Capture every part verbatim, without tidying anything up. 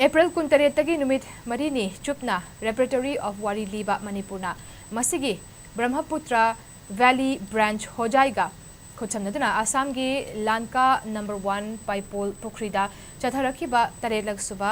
April ꯀꯨꯟꯇꯔꯦꯠꯇꯒꯤ ꯅꯨꯃꯤꯠ ꯃꯔꯤꯅꯤ ꯆꯨꯞꯅ Repertory of ꯋꯥꯔꯤ ꯂꯤꯕ ꯃꯅꯤꯄꯨꯔꯅ ꯃꯁꯤꯒꯤ ꯕ꯭ꯔꯍ꯭ꯃꯄꯨꯇ꯭ꯔ Valley Branch ꯍꯣꯖꯥꯏꯒ ꯈꯨꯠꯁꯝꯅꯗꯨꯅ ꯑꯁꯥꯝꯒꯤ ꯂꯥꯟꯀꯥ ꯅꯝꯕꯔ ꯋꯥꯟ ꯄꯥꯏꯄꯣꯜ ꯄꯨꯈ꯭ꯔꯤꯗ ꯆꯠꯊꯔꯛꯈꯤꯕ ꯇꯔꯦꯠꯂꯛ ꯁꯨꯕ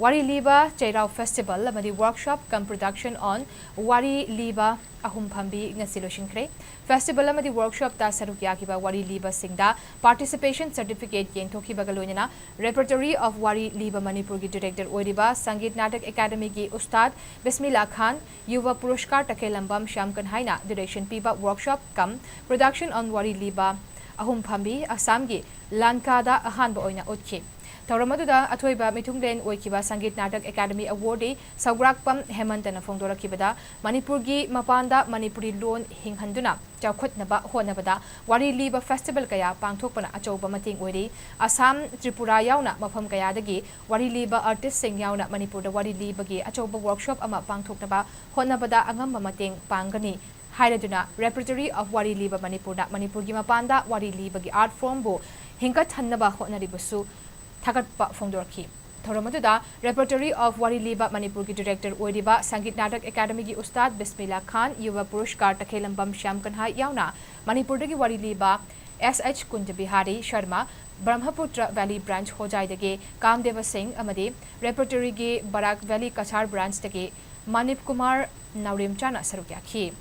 ꯋꯥꯔꯤ ꯂꯤꯕ ꯆꯩꯔꯥꯎ Festival ꯑꯃꯗꯤ Workshop cum Production on ꯋꯥꯔꯤ ꯂꯤꯕ ꯑꯍꯨꯝ ꯐꯝꯕꯤ ꯉꯁꯤ ꯂꯣꯏꯁꯤꯟꯈ꯭ꯔꯦ꯫ Festival ꯑꯃꯗꯤ Workshopꯇ ꯁꯔꯨꯛ ꯌꯥꯈꯤꯕ ꯋꯥꯔꯤ ꯂꯤꯕꯁꯤꯡꯗ Participation Certificate ꯌꯦꯟꯊꯣꯛꯈꯤꯕꯒ ꯂꯣꯏꯅꯅ Repertory of ꯋꯥꯔꯤ ꯂꯤꯕ ꯃꯅꯤꯄꯨꯔꯒꯤ Director ꯑꯣꯏꯔꯤꯕ ꯁꯪꯒꯤꯠ ꯅꯥꯇꯛ ꯑꯦꯀꯥꯗꯃꯤꯒꯤ ꯎꯁꯇꯥꯗ ꯕꯤꯁꯃꯤꯂꯥ ꯈꯥꯟ, ꯌꯨꯕ ꯄꯨꯔꯁꯀꯥꯔ ꯇꯈꯦꯂꯝꯕꯝ ꯁ꯭ꯌꯥꯝ ꯀꯟꯍꯥꯏꯅ Direction ꯄꯤꯕ Workshop cum Production on ꯋꯥꯔꯤ ꯂꯤꯕ ꯑꯍꯨꯝ ꯐꯝꯕꯤ ꯑꯁꯥꯝꯒꯤ ꯂꯥꯟꯀꯥꯗ ꯑꯍꯥꯟꯕ ꯑꯣꯏꯅ ꯎꯠꯈꯤ꯫ ꯊꯧꯔꯝ ꯑꯗꯨꯗ ꯑꯊꯣꯏꯕ ꯃꯤꯊꯨꯡꯂꯦꯟ ꯑꯣꯏꯈꯤꯕ ꯁꯪꯒꯤꯠ ꯅꯥꯇꯛ ꯑꯦꯀꯥꯗꯃꯤ Awardee ꯁꯧꯒ꯭ꯔꯥꯛꯄꯝ ꯍꯦꯃꯟꯇꯅ ꯐꯣꯡꯗꯣꯔꯛꯈꯤꯕꯗ, ꯃꯅꯤꯄꯨꯔꯒꯤ ꯃꯄꯥꯟꯗ ꯃꯅꯤꯄꯨꯔꯤ ꯂꯣꯟ ꯍꯤꯡꯍꯟꯗꯨꯅ ꯆꯥꯎꯈꯠꯅꯕ ꯍꯣꯠꯅꯕꯗ ꯋꯥꯔꯤ ꯂꯤꯕ festival ꯀꯌꯥ ꯄꯥꯡꯊꯣꯛꯄꯅ ꯑꯆꯧꯕ ꯃꯇꯦꯡ ꯑꯣꯏꯔꯤ꯫ ꯑꯁꯥꯝ, ꯇ꯭ꯔꯤꯄꯨꯔꯥ ꯌꯥꯎꯅ ꯃꯐꯝ ꯀꯌꯥꯗꯒꯤ ꯋꯥꯔꯤ ꯂꯤꯕ artistꯁꯤꯡ ꯌꯥꯎꯅ ꯃꯅꯤꯄꯨꯔꯗ ꯋꯥꯔꯤ ꯂꯤꯕꯒꯤ ꯑꯆꯧꯕ workshop ꯑꯃ ꯄꯥꯡꯊꯣꯛꯅꯕ ꯍꯣꯠꯅꯕꯗ ꯑꯉꯝꯕ ꯃꯇꯦꯡ ꯄꯥꯡꯒꯅꯤ ꯍꯥꯏꯔꯗꯨꯅ, Repertory of ꯋꯥꯔꯤ ꯂꯤꯕ ꯃꯅꯤꯄꯨꯔꯅ ꯃꯅꯤꯄꯨꯔꯒꯤ ꯃꯄꯥꯟꯗ ꯋꯥꯔꯤ ꯂꯤꯕꯒꯤ art formꯕꯨ ꯍꯤꯡꯒꯠꯍꯟꯅꯕ ꯍꯣꯠꯅꯔꯤꯕꯁꯨ ꯊꯥꯒꯠꯄ ꯐꯣꯡꯗꯣꯔꯛꯈꯤ꯫ ꯊꯧꯔꯝ ꯑꯗꯨꯗ Repertory of ꯋꯥꯔꯤ ꯂꯤꯕ ꯃꯅꯤꯄꯨꯔꯒꯤ Director ꯑꯣꯏꯔꯤꯕ ꯁꯪꯒꯤꯠ ꯅꯥꯇꯛ ꯑꯦꯀꯥꯗꯃꯤꯒꯤ ꯎꯁꯇꯥꯗ ꯕꯤꯁꯃꯤꯂꯥ ꯈꯥꯟ, ꯌꯨꯕ ꯄꯨꯔꯁꯀꯥꯔ ꯇꯈꯦꯂꯝꯕꯝ ꯁ꯭ꯌꯥꯝ ꯀꯟꯍꯥꯏ ꯌꯥꯎꯅ ꯃꯅꯤꯄꯨꯔꯗꯒꯤ ꯋꯥꯔꯤ ꯂꯤꯕ S H ꯀꯨꯟꯖꯕꯤꯍꯥꯔꯤ ꯁꯔꯃ, ꯕ꯭ꯔꯍ꯭ꯃꯄꯨꯇ꯭ꯔ Valley Branch ꯍꯣꯖꯥꯏꯗꯒꯤ ꯀꯥꯝꯗꯦꯕ ꯁꯤꯡ ꯑꯃꯗꯤ Repertoryꯒꯤ ꯕꯔꯥꯛ Valley ꯀꯁꯥꯔ Branchꯇꯒꯤ ꯃꯅꯤꯞ ꯀꯨꯃꯥꯔ ꯅꯥꯎꯔꯦꯝꯆꯥꯅ ꯁꯔꯨꯛ ꯌꯥꯈꯤ꯫